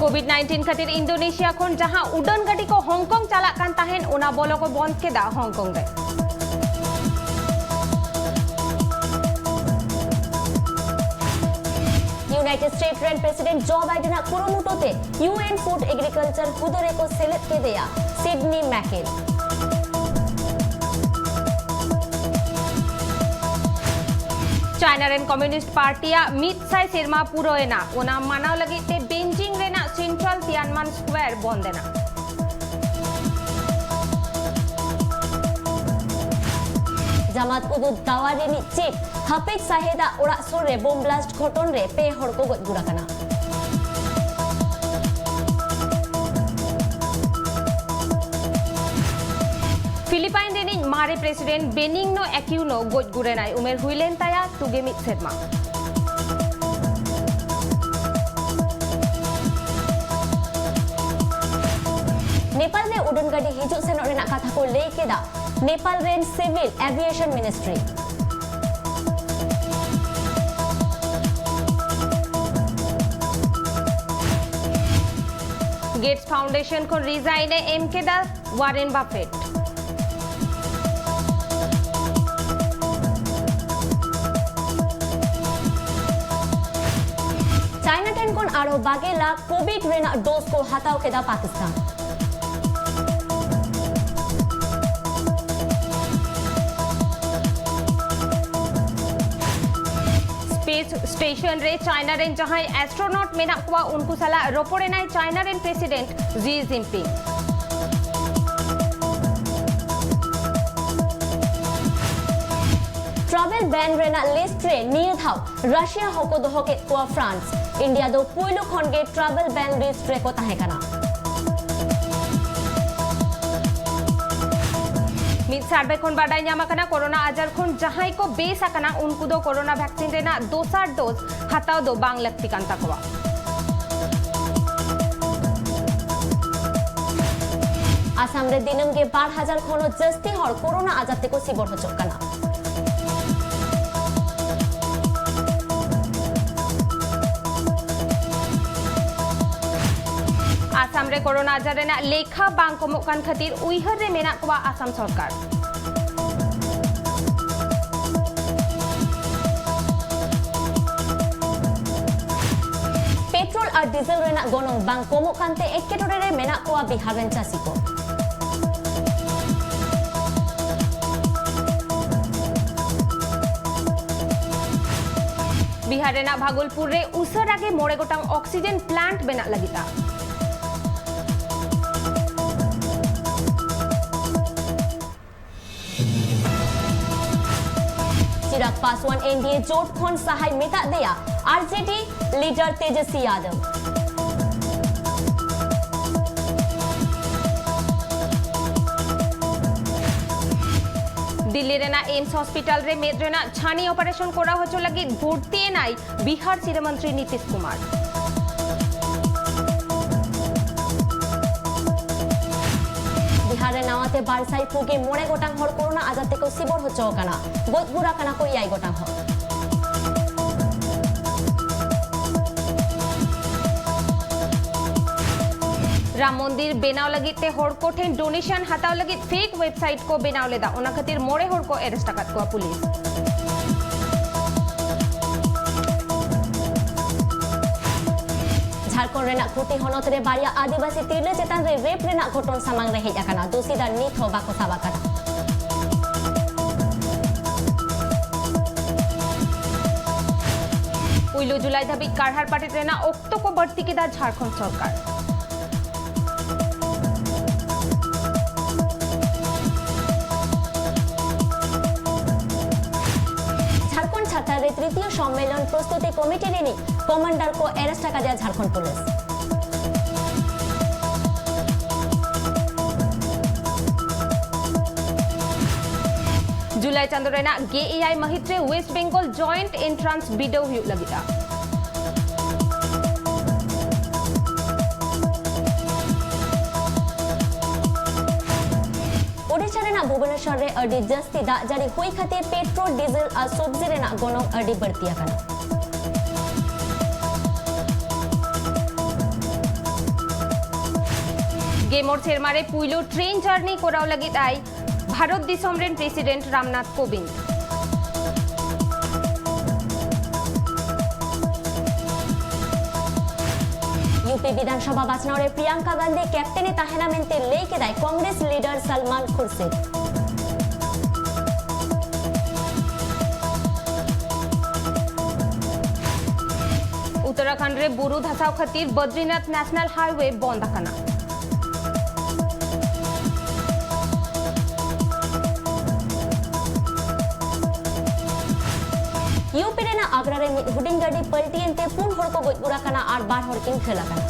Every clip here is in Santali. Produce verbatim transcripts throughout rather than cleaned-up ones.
ᱠᱳᱵᱷᱤᱰ ᱱᱟᱭᱤᱱᱴᱤᱱ ᱠᱷᱟᱹᱛᱤᱨ ᱤᱱᱫᱳᱱᱮᱥᱤᱭᱟ ᱠᱷᱚᱱ ᱡᱟᱦᱟᱸ ᱩᱰᱟᱹᱱ ᱜᱟᱹᱰᱤ ᱠᱚ ᱦᱚᱝᱠᱚᱝ ᱪᱟᱞᱟᱜ ᱠᱟᱱ ᱛᱟᱦᱮᱸᱱ, ᱚᱱᱟ ᱵᱚᱞᱚ ᱠᱚ ᱵᱚᱱᱫ ᱠᱮᱫᱟ ᱦᱚᱝᱠᱚᱝ ᱨᱮ᱾ ᱤᱭᱩᱱᱟᱭᱴᱮᱰ ᱥᱴᱮᱴ ᱨᱮᱱ ᱯᱨᱮᱥᱤᱰᱮᱱᱴ ᱡᱚ ᱵᱟᱭᱰᱮᱱᱟᱜ ᱠᱩᱨᱩᱢᱩᱴᱩ ᱛᱮ ᱤᱭᱩ ᱮᱱ ᱯᱷᱩᱰ ᱮᱜᱽᱨᱤᱠᱟᱞᱪᱟᱨ ᱦᱩᱫᱟᱹ ᱨᱮᱠᱚ ᱥᱮᱞᱮᱫ ᱠᱮᱫᱮᱭᱟ ᱥᱤᱰᱱᱤ ᱢᱮᱠᱮᱱ᱾ ᱪᱟᱭᱱᱟ ᱨᱮᱱ ᱠᱚᱢᱭᱩᱱᱤᱥᱴ ᱯᱟᱨᱴᱤᱭᱟᱜ ᱢᱤᱫ ᱥᱟᱭ ᱥᱮᱨᱢᱟ ᱯᱩᱨᱟᱹᱣ ᱮᱱᱟ᱾ ᱚᱱᱟ ᱢᱟᱱᱟᱣ ᱞᱟᱹᱜᱤᱫ ᱛᱮ ᱵᱮᱱᱡᱤᱝ ᱨᱮᱱᱟᱜ ᱥᱮᱱᱴᱨᱟᱞ ᱛᱤᱭᱟᱱᱢᱟᱱ ᱥᱠᱣᱟᱨ ᱵᱚᱱᱫ ᱮᱱᱟ᱾ ᱡᱟᱢᱟᱛ ᱩᱫᱩᱫ ᱫᱟᱣᱟ ᱨᱤᱱᱤᱡ ᱪᱤᱯ ᱦᱟᱯᱤᱡ ᱥᱟᱦᱮᱫᱟᱜ ᱚᱲᱟᱜ ᱥᱩᱨ ᱨᱮ ᱵᱳᱢ ᱵᱞᱟᱥᱴ ᱜᱷᱚᱴᱚᱱ ᱨᱮ ᱯᱮ ᱦᱚᱲ ᱠᱚ ᱜᱚᱡ ᱜᱩᱨ ᱟᱠᱟᱱᱟ᱾ ᱯᱷᱤᱞᱤᱯᱟᱭᱤᱱ ᱨᱤᱱᱤᱡ ᱢᱟᱨᱮ ᱯᱨᱮᱥᱤᱰᱮᱱᱴ ᱵᱮᱱᱤᱜᱱᱳ ᱮᱠᱤᱭᱩᱱᱳ ᱜᱚᱡ ᱜᱩᱨ ᱮᱱᱟᱭ᱾ ᱩᱢᱮᱨ ᱦᱩᱭ ᱞᱮᱱ ᱛᱟᱭᱟ ᱛᱩᱜᱮ ᱢᱤᱫ ᱥᱮᱨᱢᱟ᱾ ᱱᱮᱯᱟᱞ ᱨᱮ ᱩᱰᱟᱹᱱ ᱜᱟᱹᱰᱤ ᱦᱤᱡᱩᱜ ᱥᱮᱱᱚᱜ ᱨᱮᱱᱟᱜ ᱠᱟᱛᱷᱟ ᱠᱚ ᱞᱟᱹᱭ ᱠᱮᱫᱟ ᱱᱮᱯᱟᱞ ᱨᱮᱱ ᱥᱤᱵᱷᱤᱞ ᱮᱵᱷᱤᱭᱮᱥᱚᱱ ᱢᱤᱱᱤᱥᱴᱨᱤ᱾ ᱜᱮᱴᱥ ᱯᱷᱟᱣᱩᱱᱰᱮᱥᱚᱱ ᱠᱷᱚᱱ ᱨᱤᱡᱟᱭᱤᱱ ᱮ ᱮᱢ ᱠᱮᱫᱟ ᱣᱟᱨᱮᱱ ᱵᱟᱯᱷᱮᱴ᱾ ᱪᱟᱭᱱᱟ ᱴᱷᱮᱱ ᱠᱷᱚᱱ ᱟᱨᱦᱚᱸ ᱵᱟᱜᱮ ᱞᱟᱠᱷ ᱠᱳᱵᱷᱤᱰ ᱨᱮᱱᱟᱜ ᱰᱳᱡ ᱠᱚ ᱦᱟᱛᱟᱣ ᱠᱮᱫᱟ ᱯᱟᱠᱤᱥᱛᱟᱱ᱾ ᱥᱯᱮᱥ ᱥᱴᱮᱥᱚᱱ ᱨᱮ ᱪᱟᱭᱱᱟ ᱨᱮᱱ ᱡᱟᱦᱟᱸᱭ ᱮᱥᱴᱨᱳᱱᱚᱴ ᱢᱮᱱᱟᱜ ᱠᱚᱣᱟ, ᱩᱱᱠᱩ ᱥᱟᱞᱟᱜ ᱨᱚᱯᱚᱲ ᱮᱱᱟᱭ ᱪᱟᱭᱱᱟ ᱨᱮᱱ ᱯᱨᱮᱥᱤᱰᱮᱱᱴ ᱡᱤ ᱡᱤᱱᱯᱤᱝ᱾ ᱴᱨᱟᱵᱷᱮᱞ ᱵᱮᱱ ᱨᱮᱱᱟᱜ ᱞᱤᱥᱴ ᱨᱮ ᱱᱤᱭᱟᱹ ᱫᱷᱟᱣ ᱨᱟᱥᱤᱭᱟ ᱦᱚᱸᱠᱚ ᱫᱚᱦᱚ ᱠᱮᱫ ᱠᱚᱣᱟ ᱯᱷᱨᱟᱱᱥ᱾ ᱤᱱᱰᱤᱭᱟ ᱫᱚ ᱯᱩᱭᱞᱩ ᱠᱷᱚᱱ ᱜᱮ ᱴᱨᱟᱵᱷᱮᱞ ᱵᱮᱱ ᱞᱤᱥᱴ ᱨᱮᱠᱚ ᱛᱟᱦᱮᱸ ᱠᱟᱱᱟ᱾ ᱢᱤᱫ ᱥᱟᱨᱵᱷᱮ ᱠᱷᱚᱱ ᱵᱟᱰᱟᱭ ᱧᱟᱢ ᱟᱠᱟᱱᱟ, ᱠᱳᱨᱳᱱᱟ ᱟᱡᱟᱨ ᱠᱷᱚᱱ ᱡᱟᱦᱟᱸᱭ ᱠᱚ ᱵᱮᱥ ᱟᱠᱟᱱᱟ, ᱩᱱᱠᱩ ᱫᱚ ᱠᱳᱨᱳᱱᱟ ᱵᱷᱮᱠᱥᱤᱱ ᱨᱮᱱᱟᱜ ᱫᱚᱥᱟᱨ ᱰᱳᱡᱽ ᱦᱟᱛᱟᱣ ᱫᱚ ᱵᱟᱝ ᱞᱟᱹᱠᱛᱤ ᱠᱟᱱ ᱛᱟᱠᱚᱣᱟ᱾ ᱟᱥᱟᱢ ᱨᱮ ᱫᱤᱱᱟᱹᱢ ᱜᱮ ᱵᱟᱨ ᱦᱟᱡᱟᱨ ᱠᱷᱚᱱ ᱦᱚᱸ ᱡᱟᱹᱥᱛᱤ ᱦᱚᱲ ᱠᱳᱨᱳᱱᱟ ᱟᱡᱟᱨ ᱛᱮᱠᱚ ᱥᱤᱵᱚᱨ ᱦᱚᱪᱚᱜ ᱠᱟᱱᱟ᱾ ᱟᱥᱟᱢ ᱨᱮ ᱠᱳᱨᱳᱱᱟ ᱟᱡᱟᱨ ᱨᱮᱱᱟᱜ ᱞᱮᱠᱷᱟ ᱵᱟᱝ ᱠᱚᱢᱚᱜ ᱠᱟᱱ ᱠᱷᱟᱹᱛᱤᱨ ᱩᱭᱦᱟᱹᱨ ᱨᱮ ᱢᱮᱱᱟᱜ ᱠᱚᱣᱟ ᱟᱥᱟᱢ ᱥᱚᱨᱠᱟᱨ᱾ ᱯᱮᱴᱨᱳᱞ ᱟᱨ ᱰᱤᱡᱮᱞ ᱨᱮᱱᱟᱜ ᱜᱚᱱᱚᱝ ᱵᱟᱝ ᱠᱚᱢᱚᱜ ᱠᱟᱱᱛᱮ ᱮᱴᱠᱮᱴᱚᱬᱮ ᱨᱮ ᱢᱮᱱᱟᱜ ᱠᱚᱣᱟ ᱵᱤᱦᱟᱨ ᱨᱮᱱ ᱪᱟᱹᱥᱤ ᱠᱚ᱾ ᱵᱤᱦᱟᱨ ᱨᱮᱱᱟᱜ ᱵᱷᱟᱜᱚᱞᱯᱩᱨ ᱨᱮ ᱩᱥᱟᱹᱨᱟ ᱜᱮ ᱢᱚᱬᱮ ᱜᱚᱴᱟᱝ ᱚᱠᱥᱤᱡᱮᱱ ᱯᱞᱟᱱᱴ ᱵᱮᱱᱟᱜ ᱞᱟᱹᱜᱤᱫᱼᱟ᱾ ᱪᱤᱨᱟᱜᱽ ᱯᱟᱥᱣᱟᱱ ᱮᱱᱰᱤᱮ ᱡᱳᱴ ᱠᱷᱚᱱ ᱥᱟᱦᱟᱭ ᱢᱮᱛᱟᱜ ᱫᱮᱭᱟ ᱟᱨᱡᱮᱰᱤ ᱞᱤᱰᱟᱨ ᱛᱮᱡᱚᱥᱣᱤ ᱭᱟᱫᱚᱵ᱾ ᱫᱤᱞᱞᱤ ᱨᱮᱱᱟᱜ ᱮᱢᱥ ᱦᱚᱥᱯᱤᱴᱟᱞ ᱨᱮ ᱢᱮᱫ ᱨᱮᱱᱟᱜ ᱪᱷᱟᱹᱱᱤ ᱚᱯᱟᱨᱮᱥᱚᱱ ᱠᱚᱨᱟᱣ ᱦᱚᱪᱚ ᱞᱟᱹᱜᱤᱫ ᱵᱷᱚᱨᱛᱤ ᱮᱱᱟᱭ ᱵᱤᱦᱟᱨ ᱥᱤᱨᱟᱹ ᱢᱚᱱᱛᱨᱤ ᱱᱤᱛᱤᱥ ᱠᱩᱢᱟᱨ᱾ ᱵᱤᱦᱟᱨ ᱨᱮ ᱱᱟᱣᱟᱛᱮ ᱵᱟᱨ ᱥᱟᱭ ᱯᱩᱜᱮ ᱢᱚᱬᱮ ᱜᱚᱴᱟᱝ ᱦᱚᱲ ᱠᱳᱨᱳᱱᱟ ᱟᱡᱟᱨ ᱛᱮᱠᱚ ᱥᱤᱵᱚᱨ ᱦᱚᱪᱚ ᱟᱠᱟᱱᱟ᱾ ᱜᱚᱡ ᱜᱩᱨ ᱟᱠᱟᱱᱟ ᱠᱚ ᱮᱭᱟᱭ ᱜᱚᱴᱟᱝ ᱦᱚᱲ᱾ ᱨᱟᱢ ᱢᱚᱱᱫᱤᱨ ᱵᱮᱱᱟᱣ ᱞᱟᱹᱜᱤᱫ ᱛᱮ ᱦᱚᱲ ᱠᱚ ᱴᱷᱮᱱ ᱰᱳᱱᱮᱥᱚᱱ ᱦᱟᱛᱟᱣ ᱞᱟᱹᱜᱤᱫ ᱯᱷᱮᱠ ᱣᱮᱵᱥᱟᱭᱤᱴ ᱠᱚ ᱵᱮᱱᱟᱣ ᱞᱮᱫᱟ, ᱚᱱᱟ ᱠᱷᱟᱹᱛᱤᱨ ᱢᱚᱬᱮ ᱦᱚᱲ ᱠᱚ ᱮᱨᱮᱥᱴ ᱟᱠᱟᱫ ᱠᱚᱣᱟ ᱯᱩᱞᱤᱥ᱾ ᱡᱷᱟᱲᱠᱷᱚᱸᱰ ᱨᱮᱱᱟᱜ ᱠᱷᱩᱸᱴᱤ ᱦᱚᱱᱚᱛ ᱨᱮ ᱵᱟᱨᱭᱟ ᱟᱹᱫᱤᱵᱟᱹᱥᱤ ᱛᱤᱨᱞᱟᱹ ᱪᱮᱛᱟᱱ ᱨᱮ ᱨᱮᱯ ᱨᱮᱱᱟᱜ ᱜᱷᱚᱴᱚᱱ ᱥᱟᱢᱟᱝ ᱨᱮ ᱦᱮᱡ ᱟᱠᱟᱱᱟ᱾ ᱫᱳᱥᱤ ᱫᱚ ᱱᱤᱛ ᱦᱚᱸ ᱵᱟᱠᱚ ᱥᱟᱵ ᱟᱠᱟᱫᱟ᱾ ᱯᱩᱭᱞᱩ ᱡᱩᱞᱟᱭ ᱫᱷᱟᱹᱵᱤᱡ ᱠᱟᱨᱦᱟᱲ ᱯᱟᱴᱮᱫ ᱨᱮᱱᱟᱜ ᱚᱠᱛᱚ ᱠᱚ ᱵᱟᱹᱲᱛᱤ ᱠᱮᱫᱟ ᱡᱷᱟᱲᱠᱷᱚᱸᱰ ᱥᱚᱨᱠᱟᱨ᱾ ᱡᱷᱟᱲᱠᱷᱚᱸᱰ ᱪᱷᱟᱛᱟᱨ ᱨᱮ ᱛᱨᱤᱛᱤᱭᱚ ᱥᱚᱢᱢᱮᱞᱚᱱ ᱯᱨᱚᱥᱛᱩᱛᱤ ᱠᱚᱢᱤᱴᱤ ᱨᱤᱱᱤᱡ ᱠᱚᱢᱟᱱᱰᱟᱨ ᱠᱚ ᱮᱨᱮᱥᱴ ᱟᱠᱟᱫᱮᱭᱟ ᱡᱷᱟᱲᱠᱷᱚᱸᱰ ᱯᱩᱞᱤᱥ᱾ ᱡᱩᱞᱟᱭ ᱪᱟᱸᱫᱚ ᱨᱮᱱᱟᱜ ᱜᱮᱞ ᱮᱭᱟᱭ ᱢᱟᱹᱦᱤᱛ ᱨᱮ West Bengal joint entrance ᱵᱤᱰᱟᱹᱣ ᱦᱩᱭᱩᱜ ᱞᱟᱹᱜᱤᱫᱼᱟ᱾ ᱳᱰᱤᱥᱟ ᱨᱮᱱᱟᱜ ᱵᱷᱩᱵᱚᱱᱮᱥᱚᱨ ᱨᱮ ᱟᱹᱰᱤ ᱡᱟᱹᱥᱛᱤ ᱫᱟᱜ ᱡᱟᱹᱲᱤ ᱦᱩᱭ ᱠᱷᱟᱹᱛᱤᱨ ᱯᱮᱴᱨᱳᱞ, ᱰᱤᱡᱮᱞ ᱟᱨ ᱥᱚᱵᱽᱡᱤ ᱨᱮᱱᱟᱜ ᱜᱚᱱᱚᱝ ᱟᱹᱰᱤ ᱵᱟᱹᱲᱛᱤ ᱟᱠᱟᱱᱟ᱾ ᱜᱮᱞ ᱢᱚᱬᱮ ᱥᱮᱨᱢᱟ ᱨᱮ ᱯᱩᱭᱞᱩ ᱴᱨᱮᱱ ᱡᱟᱨᱱᱤ ᱠᱚᱨᱟᱣ ᱞᱟᱹᱜᱤᱫ ᱟᱭ ᱵᱷᱟᱨᱚᱛ ᱫᱤᱥᱚᱢ ᱨᱮᱱ ᱯᱨᱮᱥᱤᱰᱮᱱᱴ ᱨᱟᱢᱱᱟᱛᱷ ᱠᱳᱵᱤᱱᱫ᱾ ᱭᱩᱯᱤ ᱵᱤᱫᱷᱟᱱᱥᱚᱵᱷᱟ ᱵᱟᱪᱷᱱᱟᱣ ᱨᱮ ᱯᱨᱤᱭᱟᱝᱠᱟ ᱜᱟᱱᱫᱷᱤ ᱠᱮᱯᱴᱮᱱ ᱮ ᱛᱟᱦᱮᱱᱟ ᱢᱮᱱᱛᱮ ᱞᱟᱹᱭ ᱠᱮᱫᱟᱭ ᱠᱚᱝᱜᱨᱮᱥ ᱞᱤᱰᱟᱨ ᱥᱟᱞᱢᱟᱱ ᱠᱷᱩᱨᱥᱤᱫ᱾ ᱩᱛᱛᱚᱨᱟᱠᱷᱚᱸᱰ ᱨᱮ ᱵᱩᱨᱩ ᱫᱷᱟᱥᱟᱣ ᱠᱷᱟᱹᱛᱤᱨ ᱵᱚᱫᱨᱤᱱᱟᱛᱷ ᱱᱮᱥᱱᱟᱞ ᱦᱟᱭᱣᱮ ᱵᱚᱱᱫ ᱟᱠᱟᱱᱟ᱾ ᱭᱩᱯᱤ ᱨᱮᱱᱟᱜ ᱟᱜᱽᱨᱟ ᱨᱮ ᱢᱤᱫ ᱦᱩᱰᱤᱧ ᱜᱟᱹᱰᱤ ᱯᱟᱞᱴᱤᱭᱮᱱ ᱛᱮ ᱯᱩᱱ ᱦᱚᱲ ᱠᱚ ᱜᱚᱡ ᱜᱩᱨ ᱟᱠᱟᱱᱟ ᱟᱨ ᱵᱟᱨ ᱦᱚᱲ ᱠᱤᱱ ᱜᱷᱟᱹᱞ ᱟᱠᱟᱱᱟ᱾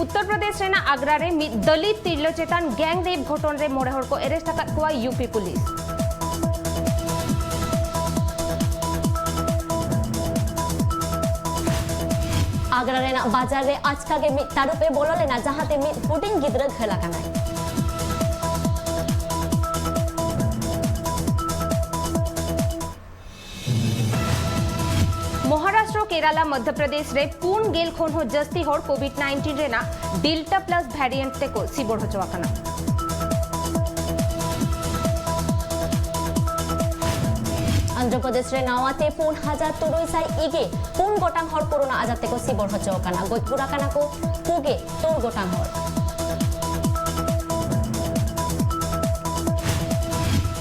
ᱩᱛᱛᱚᱨ ᱯᱨᱚᱫᱮᱥ ᱨᱮᱱᱟᱜ ᱟᱜᱽᱨᱟ ᱨᱮ ᱢᱤᱫ ᱫᱚᱞᱤᱛ ᱛᱤᱨᱞᱟᱹ ᱪᱮᱛᱟᱱ ᱜᱮᱝ ᱨᱮᱯ ᱜᱷᱚᱴᱚᱱ ᱨᱮ ᱢᱚᱬᱮ ᱦᱚᱲ ᱠᱚ ᱮᱨᱮᱥᱴ ᱟᱠᱟᱫ ᱠᱚᱣᱟ ᱭᱩᱯᱤ ᱯᱩᱞᱤᱥ᱾ ᱟᱜᱽᱨᱟ ᱨᱮᱱᱟᱜ ᱵᱟᱡᱟᱨ ᱨᱮ ᱟᱪᱠᱟ ᱜᱮ ᱢᱤᱫ ᱛᱟᱹᱨᱩᱵ ᱮ ᱵᱚᱞᱚ ᱞᱮᱱᱟ, ᱡᱟᱦᱟᱸᱛᱮ ᱢᱤᱫ ᱦᱩᱰᱤᱧ ᱜᱤᱫᱽᱨᱟᱹ ᱜᱷᱟᱹᱞ ᱟᱠᱟᱱᱟᱭ᱾ ᱢᱚᱦᱟᱨᱟᱥᱴᱨᱚ, ᱠᱮᱨᱟᱞᱟ, ᱢᱚᱫᱽᱫᱷᱚ ᱯᱨᱚᱫᱮᱥ ᱨᱮ ᱯᱩᱱ ᱜᱮᱞ ᱠᱷᱚᱱ ᱦᱚᱸ ᱡᱟᱹᱥᱛᱤ ᱦᱚᱲ ᱠᱳᱵᱷᱤᱰ ᱱᱟᱭᱤᱱᱴᱤᱱ ᱨᱮᱱᱟᱜ ᱰᱮᱞᱴᱟ ᱯᱞᱟᱥ ᱵᱷᱮᱨᱤᱭᱮᱱᱴ ᱛᱮᱠᱚ ᱥᱤᱵᱚᱲ ᱦᱚᱪᱚ ᱟᱠᱟᱱᱟ᱾ ᱟᱱᱫᱷᱨᱚ ᱯᱨᱚᱫᱮᱥ ᱨᱮ ᱱᱟᱣᱟ ᱛᱮ ᱯᱩᱱ ᱦᱟᱡᱟᱨ ᱛᱩᱨᱩᱭ ᱥᱟᱭ ᱤᱜᱮ ᱯᱩᱱ ᱜᱚᱴᱟᱝ ᱦᱚᱲ ᱠᱳᱨᱳᱱᱟ ᱟᱡᱟᱨ ᱛᱮᱠᱚ ᱥᱤᱵᱚᱲ ᱦᱚᱪᱚ ᱟᱠᱟᱱᱟ᱾ ᱜᱚᱡ ᱜᱩᱨ ᱟᱠᱟᱱᱟ ᱠᱚ ᱯᱩᱜᱮ ᱛᱩᱨ ᱜᱚᱴᱟᱝ ᱦᱚᱲ᱾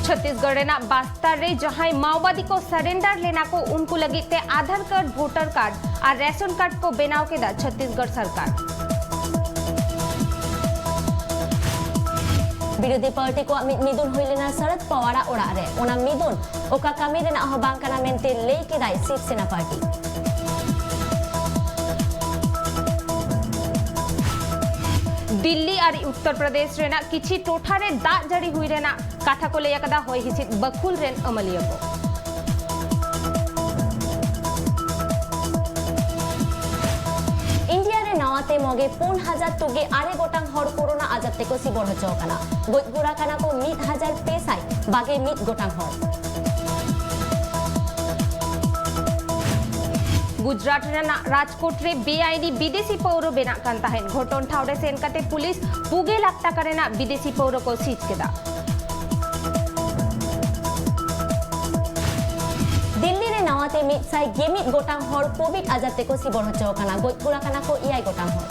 ᱪᱷᱚᱛᱤᱥᱜᱚᱲ ᱨᱮᱱᱟᱜ ᱵᱟᱥᱛᱟᱨ ᱨᱮ ᱡᱟᱦᱟᱸᱭ ᱢᱟᱣᱵᱟᱫᱤ ᱠᱚ ᱥᱟᱨᱮᱱᱰᱟᱨ ᱞᱮᱱᱟ ᱠᱚ, ᱩᱱᱠᱩ ᱞᱟᱹᱜᱤᱫ ᱛᱮ ᱟᱫᱷᱟᱨ ᱠᱟᱨᱰ, ᱵᱷᱳᱴᱟᱨ ᱠᱟᱨᱰ ᱟᱨ ᱨᱮᱥᱚᱱ ᱠᱟᱨᱰ ᱠᱚ ᱵᱮᱱᱟᱣ ᱠᱮᱫᱟ ᱪᱷᱚᱛᱤᱥᱜᱚᱲ ᱥᱚᱨᱠᱟᱨ᱾ ᱵᱤᱨᱳᱫᱷᱤ ᱯᱟᱨᱴᱤ ᱠᱚᱣᱟᱜ ᱢᱤᱫ ᱢᱤᱫᱩᱱ ᱦᱩᱭ ᱞᱮᱱᱟ ᱥᱟᱨᱚᱫ ᱯᱟᱣᱟᱨᱟᱜ ᱚᱲᱟᱜ ᱨᱮ᱾ ᱚᱱᱟ ᱢᱤᱫᱩᱱ ᱚᱠᱟ ᱠᱟᱹᱢᱤ ᱨᱮᱱᱟᱜ ᱦᱚᱸ ᱵᱟᱝ ᱠᱟᱱᱟ ᱢᱮᱱᱛᱮ ᱞᱟᱹᱭ ᱠᱮᱫᱟᱭ ᱥᱤᱵ ᱥᱮᱱᱟ ᱯᱟᱨᱴᱤ᱾ ᱫᱤᱞᱞᱤ ᱟᱨ ᱩᱛᱛᱚᱨ ᱯᱨᱚᱫᱮᱥ ᱨᱮᱱᱟᱜ ᱠᱤᱪᱷᱤ ᱴᱚᱴᱷᱟ ᱨᱮ ᱫᱟᱜ ᱡᱟᱹᱲᱤ ᱦᱩᱭ ᱨᱮᱱᱟᱜ ᱠᱟᱛᱷᱟ ᱠᱚ ᱞᱟᱹᱭ ᱟᱠᱟᱫᱟ ᱦᱚᱭ ᱦᱤᱸᱥᱤᱫ ᱵᱟᱹᱠᱷᱩᱞ ᱨᱮᱱ ᱟᱹᱢᱟᱹᱞᱤᱭᱟᱹ ᱠᱚ᱾ ᱤᱱᱰᱤᱭᱟ ᱨᱮ ᱱᱟᱣᱟ ᱛᱮ ᱢᱚᱜᱮ ᱯᱩᱱ ᱦᱟᱡᱟᱨ ᱛᱩᱜᱮ ᱟᱨᱮ ᱜᱚᱴᱟᱝ ᱦᱚᱲ ᱠᱳᱨᱳᱱᱟ ᱟᱡᱟᱨ ᱛᱮᱠᱚ ᱥᱤᱵᱚᱲ ᱦᱚᱪᱚ ᱟᱠᱟᱱᱟ᱾ ᱜᱚᱡ ᱜᱩᱨ ᱟᱠᱟᱱᱟ ᱠᱚ ᱢᱤᱫ ᱦᱟᱡᱟᱨ ᱯᱮ ᱥᱟᱭ ᱵᱟᱜᱮ ᱢᱤᱫ ᱜᱚᱴᱟᱝ ᱦᱚᱲ᱾ ᱜᱩᱡᱽᱨᱟᱴ ᱨᱮᱱᱟᱜ ᱨᱟᱡᱽ ᱠᱳᱨᱴ ᱨᱮ ᱵᱮᱟᱭᱤᱱᱤ ᱵᱤᱫᱮᱥᱤ ᱯᱟᱹᱣᱨᱟᱹ ᱵᱮᱱᱟᱜ ᱠᱟᱱ ᱛᱟᱦᱮᱸᱫ᱾ ᱜᱷᱚᱴᱚᱱ ᱴᱷᱟᱶ ᱨᱮ ᱥᱮᱱ ᱠᱟᱛᱮ ᱯᱩᱞᱤᱥ ᱯᱩᱜᱮ ᱞᱟᱠᱷ ᱴᱟᱠᱟ ᱨᱮᱱᱟᱜ ᱵᱤᱫᱮᱥᱤ ᱯᱟᱹᱣᱨᱟᱹ ᱠᱚ ᱥᱤᱡᱽ ᱠᱮᱫᱟ᱾ ᱫᱤᱞᱞᱤ ᱨᱮ ᱱᱟᱣᱟ ᱛᱮ ᱢᱤᱫ ᱥᱟᱭ ᱜᱮᱞ ᱢᱤᱫ ᱜᱚᱴᱟᱝ ᱦᱚᱲ ᱠᱳᱵᱷᱤᱰ ᱟᱡᱟᱨ ᱛᱮᱠᱚ ᱥᱤᱵᱚᱲ ᱦᱚᱪᱚ ᱟᱠᱟᱱᱟ᱾ ᱜᱚᱡ ᱜᱩᱨ ᱟᱠᱟᱱᱟ ᱠᱚ ᱮᱭᱟᱭ ᱜᱚᱴᱟᱝ ᱦᱚᱲ᱾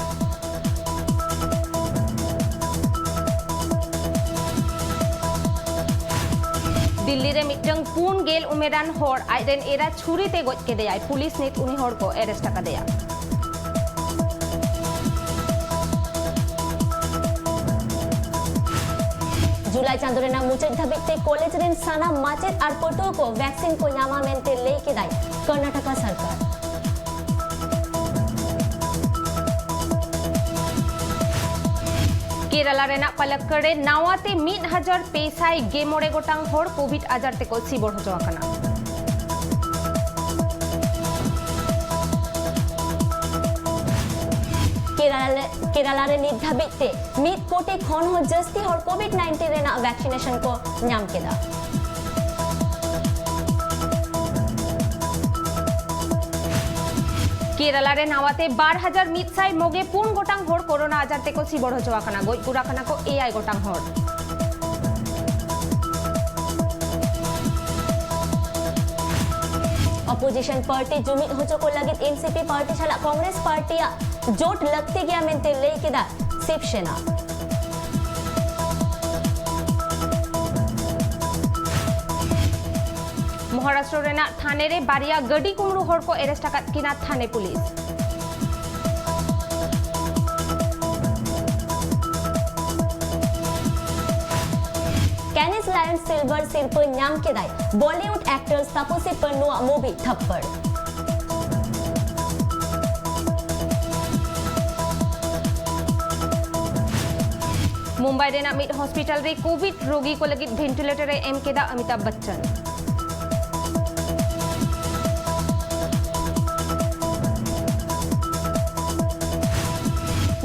ᱫᱤᱞᱞᱤ ᱨᱮ ᱢᱤᱫᱴᱟᱝ ᱯᱩᱱ ᱜᱮᱞ ᱩᱢᱮᱨᱟᱱ ᱦᱚᱲ ᱟᱡᱨᱮᱱ ᱮᱨᱟ ᱪᱷᱩᱨᱤ ᱛᱮ ᱜᱚᱡ ᱠᱮᱫᱮᱭᱟᱭ᱾ ᱯᱩᱞᱤᱥ ᱱᱤᱛ ᱩᱱᱤ ᱦᱚᱲ ᱠᱚ ᱮᱨᱮᱥᱴ ᱟᱠᱟᱫᱮᱭᱟ᱾ ᱡᱩᱞᱟᱭ ᱪᱟᱸᱫᱚ ᱨᱮᱱᱟᱜ ᱢᱩᱪᱟᱹᱫ ᱫᱷᱟᱹᱵᱤᱡ ᱛᱮ ᱠᱚᱞᱮᱡᱽ ᱨᱮᱱ ᱥᱟᱱᱟᱢ ᱢᱟᱪᱮᱫ ᱟᱨ ᱯᱟᱹᱴᱷᱩᱣᱟᱹ ᱠᱚ ᱵᱷᱮᱠᱥᱤᱱ ᱠᱚ ᱧᱟᱢᱟ ᱢᱮᱱᱛᱮ ᱞᱟᱹᱭ ᱠᱮᱫᱟᱭ ᱠᱚᱨᱱᱟᱴᱚᱠᱟ ᱥᱚᱨᱠᱟᱨ᱾ ᱠᱮᱨᱟᱞᱟ ᱨᱮᱱᱟᱜ ᱯᱟᱞᱟᱠᱠᱟᱲ ᱨᱮ ᱱᱟᱣᱟ ᱛᱮ ᱢᱤᱫ ᱦᱟᱡᱟᱨ ᱯᱮ ᱥᱟᱭ ᱜᱮᱞ ᱢᱚᱬᱮ ᱜᱚᱴᱟᱝ ᱦᱚᱲ ᱠᱳᱵᱷᱤᱰ ᱟᱡᱟᱨ ᱛᱮᱠᱚ ᱥᱤᱵᱚᱲ ᱦᱚᱪᱚ ᱟᱠᱟᱱᱟ᱾ ᱠᱮᱨᱟᱞᱟ, ᱠᱮᱨᱟᱞᱟ ᱨᱮ ᱱᱤᱛ ᱫᱷᱟᱹᱵᱤᱡ ᱛᱮ ᱢᱤᱫ ᱠᱳᱴᱤ ᱠᱷᱚᱱ ᱦᱚᱸ ᱡᱟᱹᱥᱛᱤ ᱦᱚᱲ ᱠᱳᱵᱷᱤᱰ ᱱᱟᱭᱤᱱᱴᱤᱱ ᱨᱮᱱᱟᱜ ᱵᱷᱮᱠᱥᱤᱱᱮᱥᱚᱱ ᱠᱚ ᱧᱟᱢ ᱠᱮᱫᱟ᱾ ᱠᱮᱨᱟᱞᱟ ᱨᱮ ᱱᱟᱣᱟ ᱛᱮ ᱵᱟᱨ ᱦᱟᱡᱟᱨ ᱢᱤᱫ ᱥᱟᱭ ᱢᱚᱜᱮ ᱯᱩᱱ ᱜᱚᱴᱟᱝ ᱦᱚᱲ ᱠᱳᱨᱳᱱᱟ ᱟᱡᱟᱨ ᱛᱮᱠᱚ ᱥᱤᱵᱚᱲ ᱦᱚᱪᱚ ᱟᱠᱟᱱᱟ᱾ ᱜᱚᱡ ᱜᱩᱨ ᱟᱠᱟᱱᱟ ᱠᱚ ᱮᱭᱟᱭ ᱜᱚᱴᱟᱝ ᱦᱚᱲ᱾ ᱚᱯᱳᱡᱤᱥᱚᱱ ᱯᱟᱨᱴᱤ ᱡᱩᱢᱤᱫ ᱦᱚᱪᱚ ᱠᱚ ᱞᱟᱹᱜᱤᱫ ᱮᱱᱥᱤᱯᱤ ᱯᱟᱨᱴᱤ ᱥᱟᱞᱟᱜ ᱠᱚᱝᱜᱨᱮᱥ ᱯᱟᱨᱴᱤᱭᱟᱜ ᱡᱳᱴ ᱞᱟᱹᱠᱛᱤ ᱜᱮᱭᱟ ᱢᱮᱱᱛᱮ ᱞᱟᱹᱭ ᱠᱮᱫᱟ ᱥᱤᱵᱽ ᱥᱮᱱᱟ᱾ ᱢᱚᱦᱟᱨᱟᱥᱴᱨᱚ ᱨᱮᱱᱟᱜ ᱛᱷᱟᱱᱮ ᱨᱮ ᱵᱟᱨᱭᱟ ᱜᱟᱹᱰᱤ ᱠᱩᱢᱲᱩ ᱦᱚᱲ ᱠᱚ ᱮᱨᱮᱥᱴ ᱟᱠᱟᱫ ᱠᱤᱱᱟ ᱛᱷᱟᱱᱮ ᱯᱩᱞᱤᱥ᱾ ᱠᱮᱱᱤᱥ ᱞᱟᱭᱚᱱ ᱥᱤᱞᱵᱷᱟᱨ ᱥᱤᱨᱯᱟᱹ ᱧᱟᱢ ᱠᱮᱫᱟᱭ ᱵᱚᱞᱤᱣᱩᱰ ᱮᱠᱴᱨᱮᱥ ᱛᱟᱯᱚᱥᱤ ᱯᱟᱱᱱᱩᱣᱟᱜ ᱢᱩᱵᱷᱤ ᱛᱷᱟᱯᱯᱟᱲ᱾ ᱢᱩᱢᱵᱟᱭ ᱨᱮᱱᱟᱜ ᱢᱤᱫ ᱦᱚᱥᱯᱤᱴᱟᱞ ᱨᱮ ᱠᱳᱵᱷᱤᱰ ᱨᱳᱜᱤ ᱠᱚ ᱞᱟᱹᱜᱤᱫ ᱵᱷᱮᱱᱴᱤᱞᱮᱴᱚᱨ ᱮ ᱮᱢ ᱠᱮᱫᱟ ᱚᱢᱤᱛᱟᱵᱷ ᱵᱚᱪᱪᱚᱱ᱾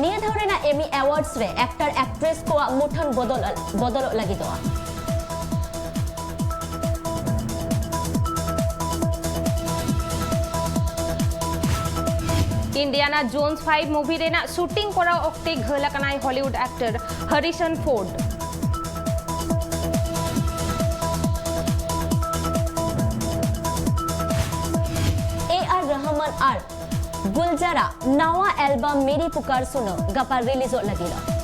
ᱱᱤᱭᱟᱹ ᱫᱷᱟᱣ ᱨᱮᱱᱟᱜ ᱮᱢᱤ ᱮᱣᱟᱨᱰᱥ ᱨᱮ ᱮᱠᱴᱟᱨ ᱮᱠᱴᱨᱮᱥ ᱠᱚᱣᱟᱜ ᱢᱩᱴᱷᱟᱹᱱ ᱵᱚᱫᱚᱞ, ᱵᱚᱫᱚᱞᱚᱜ ᱞᱟᱹᱜᱤᱫᱚᱜᱼᱟ᱾ ᱤᱱᱰᱤᱭᱟᱱᱟ ᱡᱳᱱᱥ ᱯᱷᱟᱭᱤᱵᱷ ᱢᱩᱵᱷᱤ ᱨᱮᱱᱟᱜ ᱥᱩᱴᱤᱝ ᱠᱚᱨᱟᱣ ᱚᱠᱛᱮ ᱜᱷᱟᱹᱞ ᱟᱠᱟᱱᱟᱭ ᱦᱚᱞᱤᱣᱩᱰ ᱮᱠᱴᱚᱨ ᱦᱟᱨᱤᱥᱚᱱ ᱯᱷᱳᱨᱰ᱾ ᱮ ᱟᱨ ᱨᱚᱦᱢᱟᱱ ᱟᱨ ᱜᱩᱞᱡᱟᱨᱟᱜ ᱱᱟᱣᱟ ᱮᱞᱵᱟᱢ ᱢᱮᱨᱤ ᱯᱩᱠᱟᱨ ᱥᱩᱱᱟᱢ ᱜᱟᱯᱟ ᱨᱤᱞᱤᱡᱚᱜ ᱞᱟᱹᱜᱤᱫᱚᱜ᱾